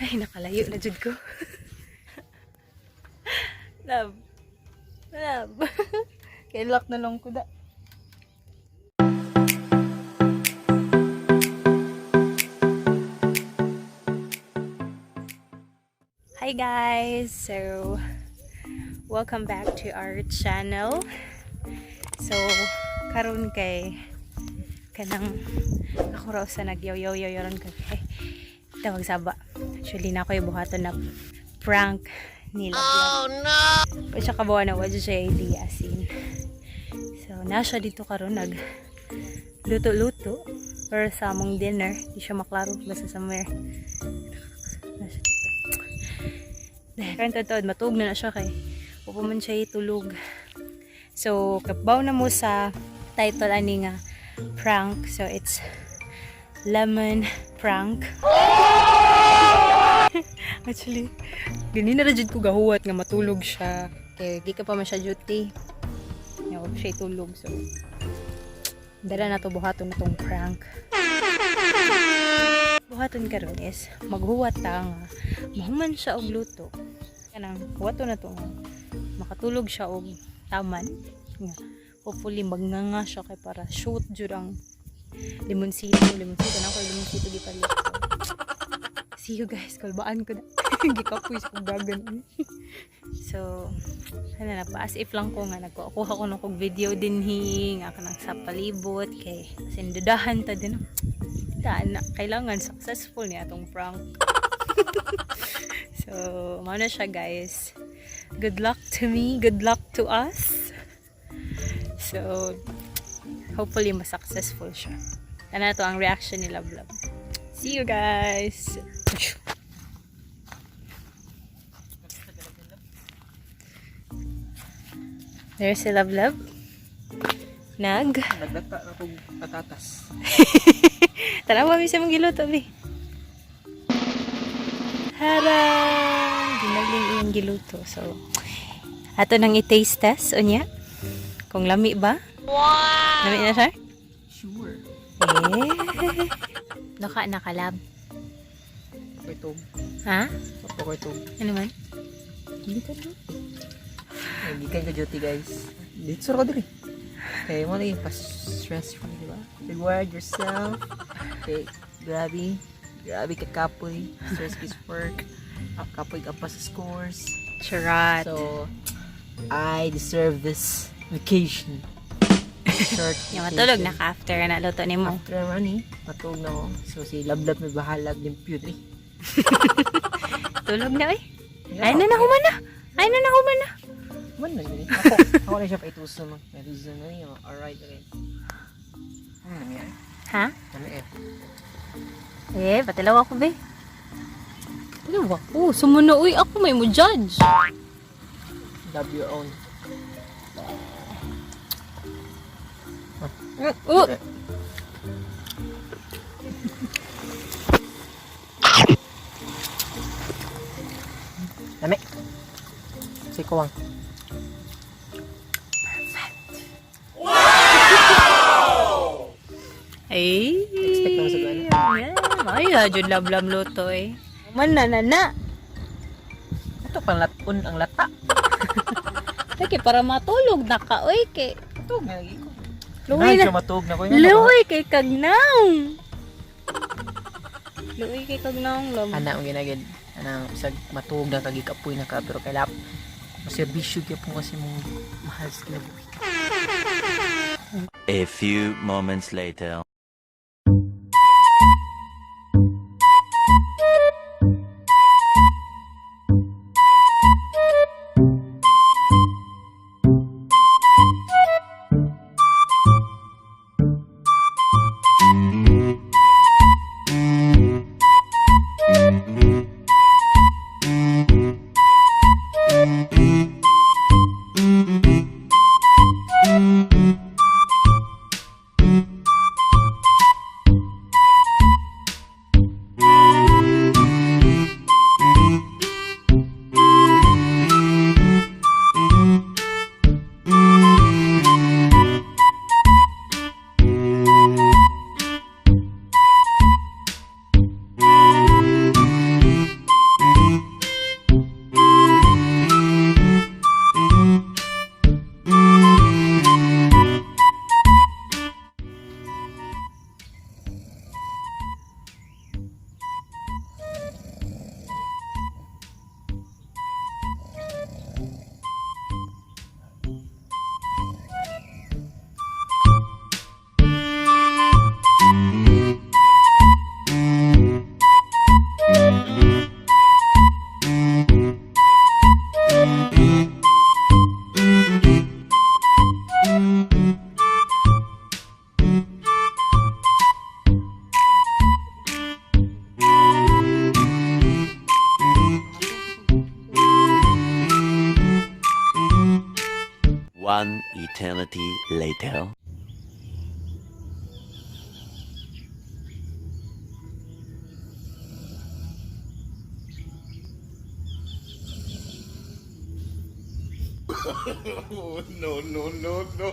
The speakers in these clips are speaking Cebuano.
Ay, nakalayo na jud ko. Love. Love. Kailak na lang ko da. Hi guys! So, welcome back to our channel. So, karon kay kanang ako raw sa nagyaw-yaw-yaw ron kay tawag saba. Actually, na ako buhaton na prank ni Love. Oh no! Pa siya kabawa na wala siya idea sin. So, na siya dito karon nag luto-luto para sa among dinner. Di siya maklaro basta somewhere. Na siya dito. Dahil karon tuod matug na na siya kay upo man siya tulog. So, kabaw na mo sa title ani nga prank. So, it's lemon prank. Actually, gani na ra jud ko gahuwat nga matulog siya. Kay di ka pa man siya duty. Nga wa pa siya tulog. So, dala na to buhaton na tong prank. Buhaton karon is maghuwat ta nga mahuman siya og luto. Kanang huwaton na to nga makatulog siya og taman. Nga hopefully magnganga siya kay para shoot jud ang limonsito, limonsito na ako limonsito gipalit. So, see you guys, kalbaan ko na. Gikapoy sa kong dagan. So, ano na pa, as if lang ko nga nagkuha ko ng kog video dinhi nga kanang sa palibot kay sindudahan ta din. Daan na, kailangan successful niya atong prank. So, mao na siya guys. Good luck to me, good luck to us. So, hopefully mas-successful siya. Ano to ang reaction ni Love Love. See you guys! There's si Love Love. Nag. Naglata na kong patatas. Tanawa mi sa mong giluto, bi. Harang! Ginaling iyang giluto. So, ato nang i-taste test, unya. Kung lami ba? Wow! Lami na siya? Sure. Eh. Naka nakalab. Ako itong. Ha? Ako itong. Ano man? Hindi ka na. Ay, gikan ka duty guys. Dito sa ko diri. Kaya mo na yung pa-stress free, di ba? Reward yourself. Okay, grabe. Grabe ka kapoy. Stress is work. Kapoy ka pa sa scores. Charot. So, I deserve this vacation. Short Yung matulog vacation. na ka after na luto ni mo. After money, matulog na ako. So, si Lablab may bahalag limpyo diri. Tulog na eh. Ay na na human na. Ay na na human na. Man na gani. Ako, ako na siya paituso mo. Paituso na niyo. Alright, okay. Ano yan? Ha? Ano eh? Eh, patilaw ako be. Patilaw ako. Sumuno uy ako may mo judge. Love your own. Oh. Lami. Si Kuwang. Ay. Expect naman sa gana. Yeah. Ay, jud love love luto eh. Man na na na. Ito pang latun ang lata. Sige, para matulog na ka oy kay. Matug na lagi ko. Luwi na. Matug na ko. Luwi kay kagnaw. Luwi kay kagnaw love. Ana ang ginagid. Ana isag matug na kagi kapoy na ka pero kay lap. Maserbisyo gyud po kasi mong mahal sa kinabuhi. A few moments later. Eternity later. No, no, no, no.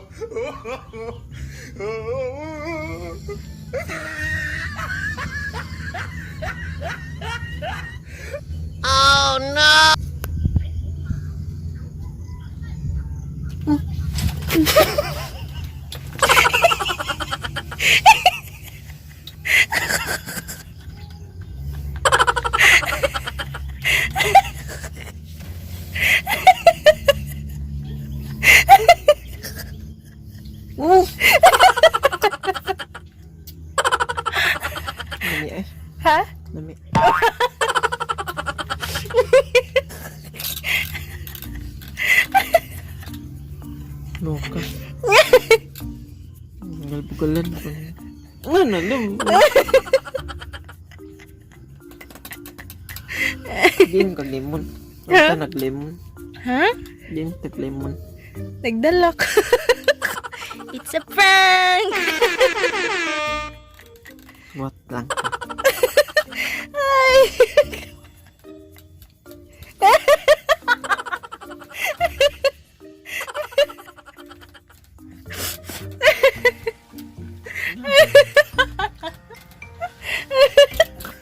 Lami eh. Ha? Lami. Loka. Galbugalan ko. Ano, alam. Din ka lemon. Basta nag-lemon. Ha? Din tag-lemon. Nagdalak. It's a prank! What lang ka. Ay!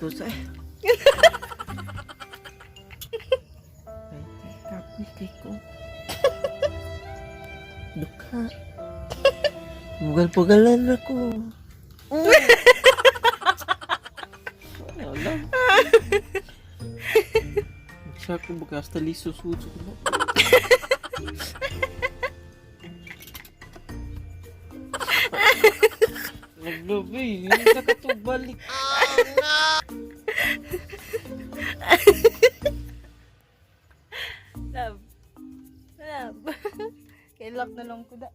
Tusa eh. Ay, kapoy kay ko. Duka. Bugal-bugalan ako. Wala. Sa ko baga hasta liso suso ko. Naglabi, hindi ka katubalik. Love. Love. Kailak na lang ko da.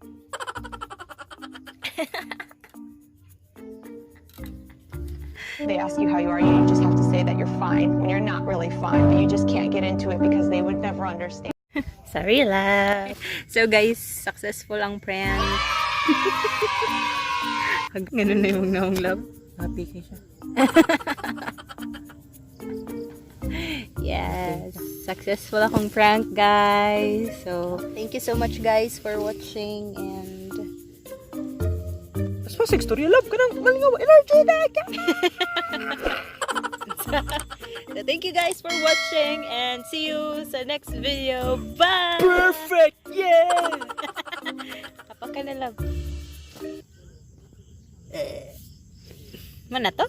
They ask you how you are, you just have to say that you're fine when you're not really fine, but you just can't get into it because they would never understand. Sorry, love. So guys, successful ang prank. Ganun na yung naong love. Happy kay siya. Yes. Successful akong prank, guys. So, thank you so much, guys, for watching and Mas pasig story love kanang malingaw energy na ka. So, thank you guys for watching and see you sa next video. Bye! Perfect. Yeah. Kapag ka na, love. Eh. Mana to?